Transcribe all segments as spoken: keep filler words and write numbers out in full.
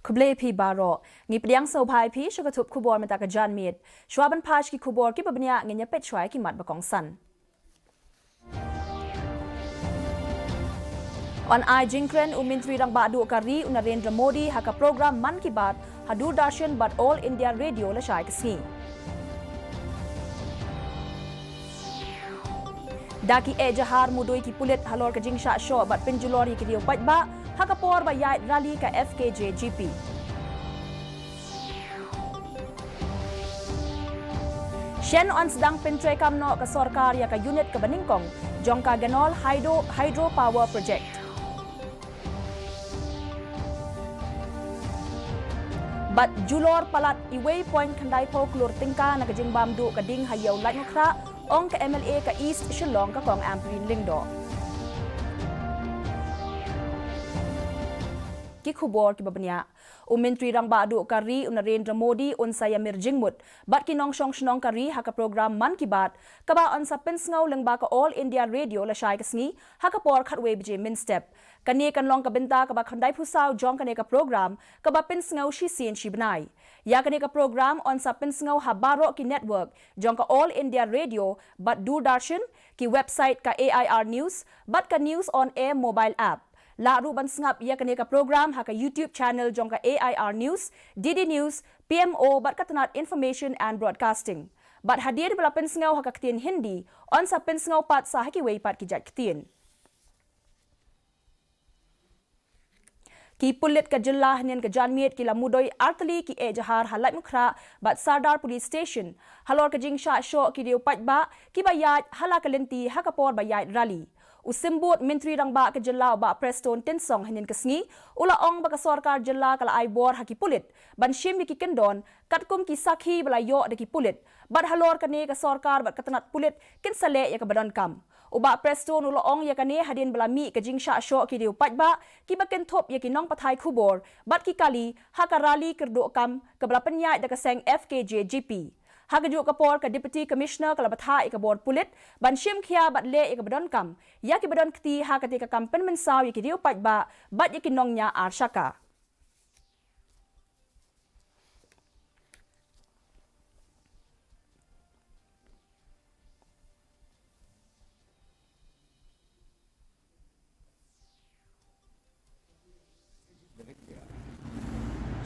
Khublei phi baroh. Ngi pdiang sngewbha ïa phi sha ka thup khubor mynta ka janmiet. Shuwa ban phai sha ki khubor kiba bniah, ngin ïa peit shuwa ïa ki mat ba kongsan. Yn ai jingkren u Myntri Rangbah Duh ka ri u Narendra Modi ha ka program Mann Ki Baat ha Doordarshan bad All India Radio lashai ka sngi. Da ki ejahar mudui ki pulit halor ka jingshah shoh bad pynjulor ïa ki riew paidbah ha ka por ba ïaid rally ka F K J G P. Shen yn sdang pyntreikam noh ka sorkar ïa ka unit kaba nyngkong jong ka Ganol Hydro, Hydro Power Project. Bad julor palat iwei point khyndai phew klur tyngka na ka jingbam duh ka ding ha Ïew Laitumkhrah, ong ka M L A ka East Shillong ka Kong Ampareen Lyngdoh. Ki khubor kiba bniah. U Myntri Rangbah Duh ka ri u Narendra Modi un sa ïamir jingmut bad ki nongshong shnong ka ri ha ka program Mann Ki Baat, kaba yn sa pynsngew lyngba ka All India Radio lashai ka sngi ha ka por khatwei baje mynstep. Kane kan long ka bynta kaba khyndaiphew saw jong kane ka program, kaba pynsngew shisien shi bnai. Ïa kane ka program yn sa pynsngew ha baroh ki network jong ka All India Radio bad Doordarshan, ki website ka A I R News bad ka News on Air mobile app. Lah ruh ban sngap ïa kane ka program ha ka YouTube channel jong ka A I R News, D D News, P M O bad ka tnat Information and Broadcasting. Bad hadien ba la pynsngew ha ka ktien Hindi, yn sa pynsngew pat sa ha kiwei pat ki jait ktien. Ki pulit ka jylla hynnin ka janmiet ki la mudui artylli ki ejahar ha Laitumkhrah bad Sardar Police Station halor ka jingshah shoh ki riew paidbah kiba ïaid ha la ka lynti ha ka por ba ïaid rally. U Symbud Myntri Rangbah ka jylla u Bah Prestone Tynsong hynnin ka sngi u la ong ba ka sorkar jylla ka la ai bor ha ki pulit ban shim ïa ki kyndon katkum ki sakhi ba la ïoh da ki pulit, bad halor kane ka sorkar bad ka tnat pulit kin sa leh ïa kaba donkam. U Bah Prestone u la ong ïa kane hadien ba la mih ka jingshah shoh ki riew paidbah kiba kynthup ïa ki nongpathai khubor bad ki kali ha ka rally kyrduh kam kaba la pynïaid da ka seng F K J G P. Ha kajuh ka por ka Deputy Commissioner ka la bthah ïa ka bor pulit ban shim khia bad leh ïa kaba donkam ïa kiba don kti ha kata ka kam pynmynsaw ïa ki riew paidbah bad ïa ki nongñiah ar shaka.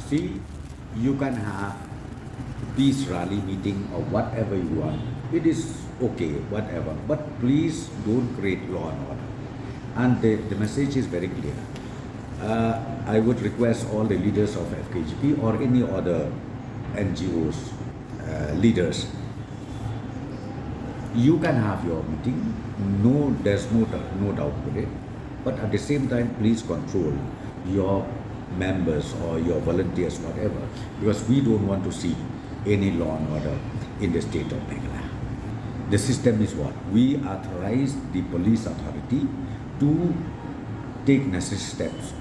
See, you can have peace rally meeting or whatever you want. It is okay, whatever. But please don't create law and order. And the, the message is very clear. Uh, I would request all the leaders of F K G P or any other N G Os, uh, leaders, you can have your meeting. No, there's no, dou- no doubt with it. But at the same time, please control your members or your volunteers, whatever, because we don't want to see any law and order in the state of Meghalaya. The system is what? We authorize the police authority to take necessary steps,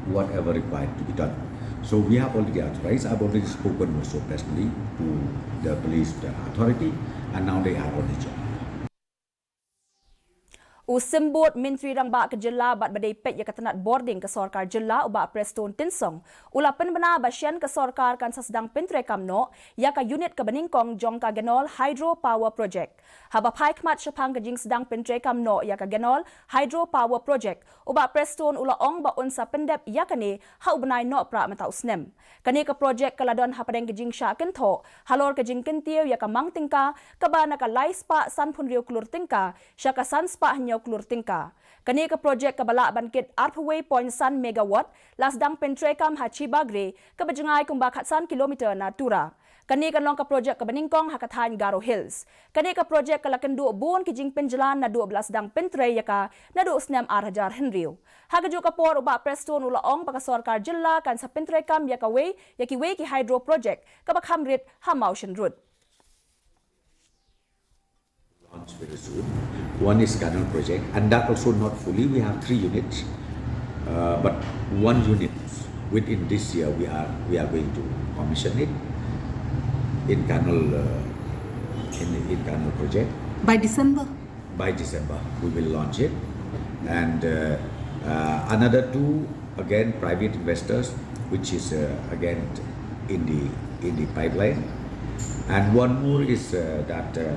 whatever required to be done. So we have already authorized, I've already spoken also personally to the police, the authority, and now they are on the job. U Symbud Myntri Rangbah ka jylla bad ba dei peit ïa ka tnat bording ka sorkar jylla u Bah Prestone Tynsong u la pynbna ba shen ka sorkar kan sa sdang pyntreikam noh ïa ka unit kaba nyngkong jong ka Ganol Hydro Power Project. Haba phai khmat shaphang ka jingsdang pyntreikam noh ïa ka Ganol Hydro Power Project, u Bah Prestone u la ong ba un sa pyndep ïa kane ha u bnai Nohprah mynta u snem. Kane ka projek ka la don hapdeng ka jingshah kynthoh halor ka jingkyntiew ïa ka mang tyngka kaba na ka lai spah sanphew hynriew klur tyngka sha ka san spah hynñiew klur tyngka. Kane ka projek kaba lah ban kit arphew wei point san megawatt la sdang pyntreikam ha Chibagre kaba jngai kumba khatsan kilometer na Tura. Kane kan long ka projek kaba nyngkong ha ka thaiñ Garo Hills. Kane ka projek ka la kynduh bun ki jingpynjlan naduh ba la sdang pyntrei ïa ka naduh u snem ar hajar hynriew. Ha kajuh ka por u Bah Prestone u la ong ba ka sorkar jylla kan sa pyntreikam ïa kawei ïa kiwei ki hydro project kaba kham rit ha Mawshynrut. Launch very soon. One is Ganol project, and that also not fully. We have three units, uh, but one unit within this year we are we are going to commission it in Ganol, uh, in in Ganol project. By December? By December we will launch it, and uh, uh, another two, again, private investors. which is uh, again in the in the pipeline, and one more is uh, that uh,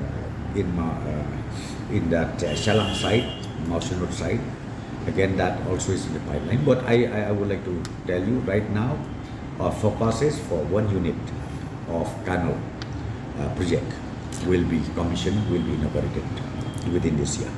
in Ma- uh, in that uh, Shalang side, Mawshynrut side, again that also is in the pipeline. But I, I, I would like to tell you right now, our focus is for one unit of canal uh, project will be commissioned, will be inaugurated within this year.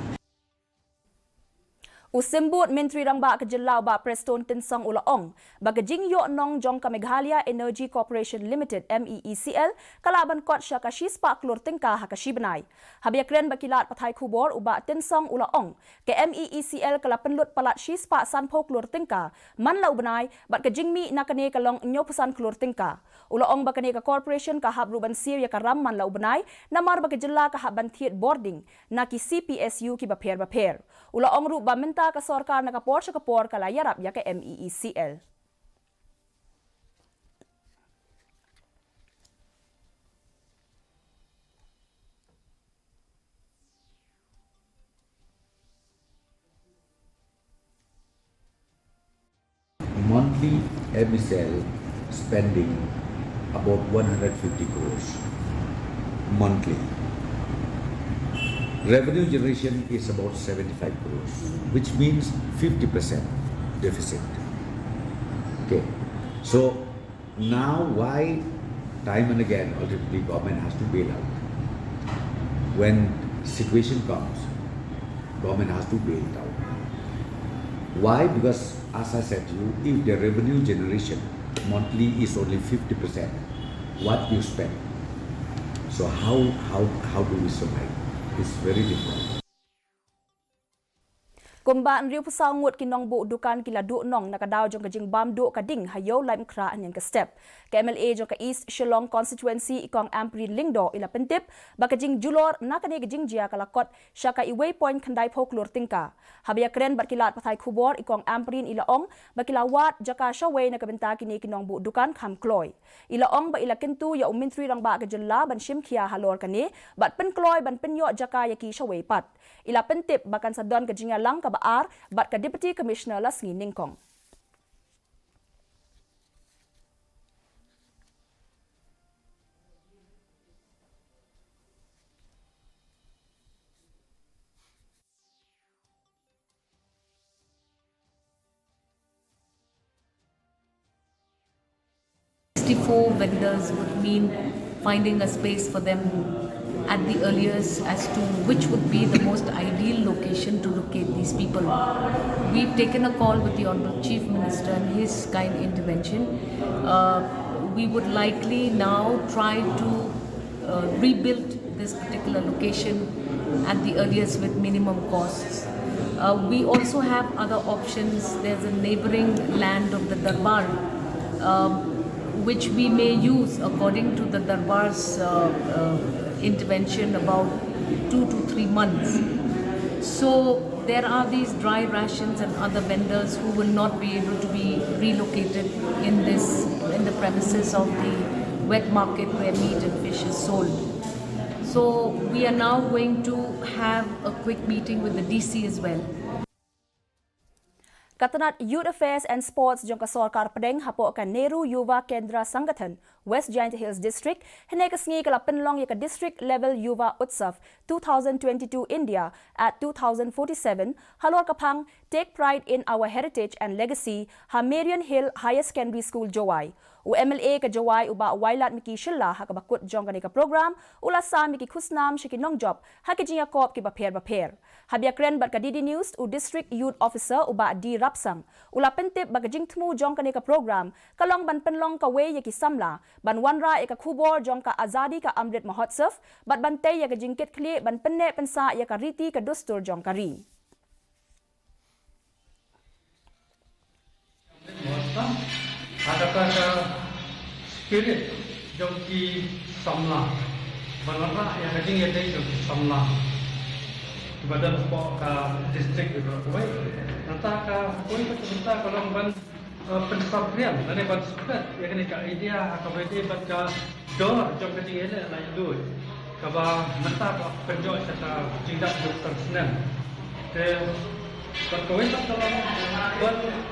U Symbud Myntri Rangbah ka Jylla u Bah Prestone Tynsong u la ong ba ka jingïoh nong jong ka Meghalaya Energy Corporation Limited, M E E C L, ka lah ban kot sha ka shispah klur tyngka ha ka shi bnai. Haba ïakren bad ki lad pathai khubor, u Bah Tynsong u la ong ka M E E C L ka la pynlut palat shispah sanphew klur tyngka man la u bnai, bad ka jingmih na kane ka long hynñiewphew san klur tyngka. U la ong ba kane ka corporation ka hap ruh ban siew ïa ka ram man la u bnai, namar ba ka jylla ka hap ban thied bording na ki C P S U kiba pher bapher. U la ong ruh ba mynta ka sorkar na ka por sha ka por ka la ïarap ïa ka M E E C L. Monthly M E C L spending about one hundred fifty crores monthly. Revenue generation is about seventy-five crores, which means fifty percent deficit. Okay, so now why time and again ultimately government has to bail out? When situation comes, government has to bail it out. Why? Because as I said to you, if the revenue generation monthly is only fifty percent what you spend, so how how how do we survive? It's very difficult. Kumba hynriewphew saw ngut ki nongbuh dukan ki la duh nong na ka daw jong ka jingbam duh ka ding ha Ïew Laitumkhrah hynnin ka step. Ka M L A jong ka East Shillong Constituency, i Kong Ampareen Lyngdoh, i la pyntip ba ka jingjulor na kane ka jingjia ka la kot sha ka iwei point khyndai phew klur tyngka. Haba ïakren bad ki lad pathai khubor, i Kong Ampareen i la ong ba ki la wad jaka shawei na ka bynta kine ki nongbuh dukan kham kloi. I la ong ba i la kyntu ïa u Myntri Rangbah ka jylla ban shim khia halor kane bad pynkloi ban pynïoh jaka ïa ki shawei pat. I la pyntip ba kan sa don ka jingïalang kaba ar bad ka Deputy Commissioner la sngi nyngkong. Sixty-four vendors would mean finding a space for them at the earliest as to which would be the most ideal location to locate these people. We've taken a call with the Honorable Chief Minister and his kind intervention. Uh, we would likely now try to uh, rebuild this particular location at the earliest with minimum costs. Uh, we also have other options. There's a neighboring land of the Darbar, um, which we may use according to the Darbar's uh, uh, intervention, about two to three months. So there are these dry rations and other vendors who will not be able to be relocated in this in the premises of the wet market where meat and fish is sold. So we are now going to have a quick meeting with the D C as well. Ka tnat Youth Affairs and Sports jong ka sorkar pdeng hapoh ka Nehru Yuva Kendra Sangathan, West Jaintia Hills District, hynne ka sngi ka la pynlong ïa ka District Level Yuva Utsav two thousand twenty-two India at two thousand forty-seven halor ka phang Take Pride in Our Heritage and Legacy ha Marion Hill Higher Secondary School, Jowai. U M L A ka Jowai, u Bah Wailadmiki Shylla, ha kaba kut jong kane ka program u la sam ïa ki khusnam sha ki nongjop ha ki jingïakop kiba pher bapher. Haba ïakren bad ka D D News, u District Youth Officer, u Bah D Rapsang, u la pyntip ba ka jingthmu jong kane ka program ka long ban pynlong kawei ïa ki samla ban wanrah ïa ka khubor jong ka Azadi Ka Amrit Mahotsav bad ban tei ïa ka jingkitkhlieh ban pynneh pynsah ïa ka riti ka dustur jong ka ri. Ha kata ka spirit jong ki samla, ban wanrah ïa ka jingïadei jong ki samla kiba don hapoh ka district baroh kawei. Nangta ka point kaba mynta ka long ban, eh, pynsaphriang lane ban spread ïa kane ka idea ha kaba ïadei bad ka dor jong ka jingïaleh laitluid kaba mynta ka pynjot sha ka jingdap jingpyrshah snem. Te bad kawei pat ka long ban, eh,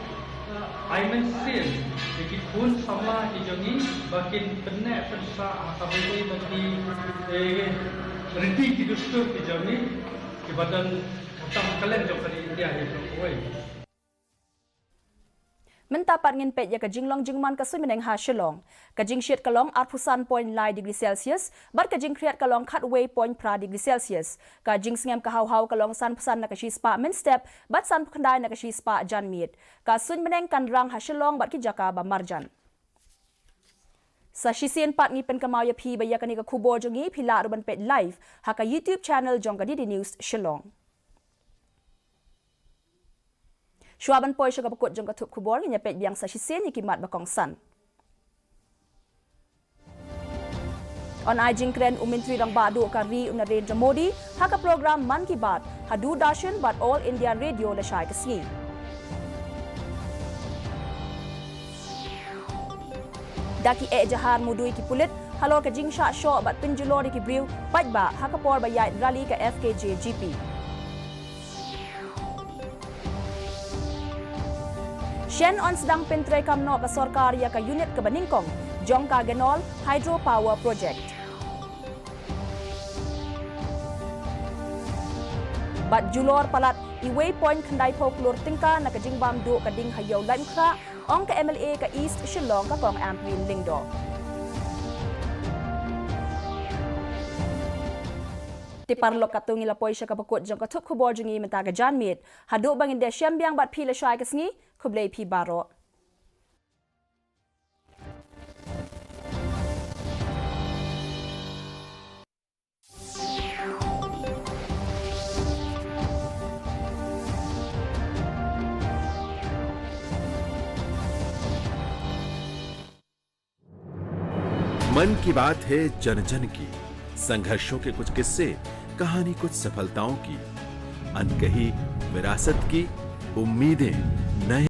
Ai mynsiem ïa ki khun samla ki jong ngi ba kin pynneh pynsah ha kaba ïadei bad ki, eh, riti ki dustur ki jong ngi, kiba don ha tam ka klen jong ka ri India hi baroh kawei. Mynta pat ngin peit ïa ka jinglong jingman ka suiñ bneng ha Shillong. Ka jingshit ka long arphew san point lai degree Celsius, bad ka jingkhriat ka long khatwei point phra degree Celsius. Ka jingsngem ka hawhaw ka long sanphew san na ka shispah mynstep, bad sanphew khyndai na ka shispah janmiet. Ka suiñ bneng kan rang ha Shillong bad ki jaka ba marjan. Sa shisien pat ngi pynkynmaw ïa phi ba ïa kane ka khubor jong ngi phi lah ruh ban peit live ha ka YouTube channel jong ka D D News Shillong. Shuwa ban poi sha kaba kut jong ka thup khubor, ngin ïa peit biang sa shisien ïa ki mat ba kongsan. Yn ai jingkren u Myntri Rangbah Duh ka ri u Narendra Modi ha ka program Mann Ki Baat ha Doordarshan bad All India Radio lashai ka sngi. Da ki eh jahar mudui ki pulit halor ka jingshah shoh bad pynjulor ïa ki briew paidbah ha ka por ba ïaid rally ka F K J G P. Shen yn sdang pyntreikam noh ka sorkar ïa ka unit kaba nyngkong jong ka Genol Hydro Power Project. Bad julor palat iwei point khyndai phew klur tyngka na ka jingbam duh ka ding ha Ïew Laitumkhrah, ong ka M L A ka East Shillong ka Kong Ampareen Lyngdoh. Te paralok, katto ngi la poi sha kaba kut jong ka thup khubor jong ngi mynta ka janmiet. Haduh ba ngin ïashem biang bad phi lashai ka sngi, khublei phi baroh. मन की बात है जन जन की, संघर्षों के कुछ किस्से, कहानी कुछ सफलताओं की, अनकही विरासत की, उम्मीदें नए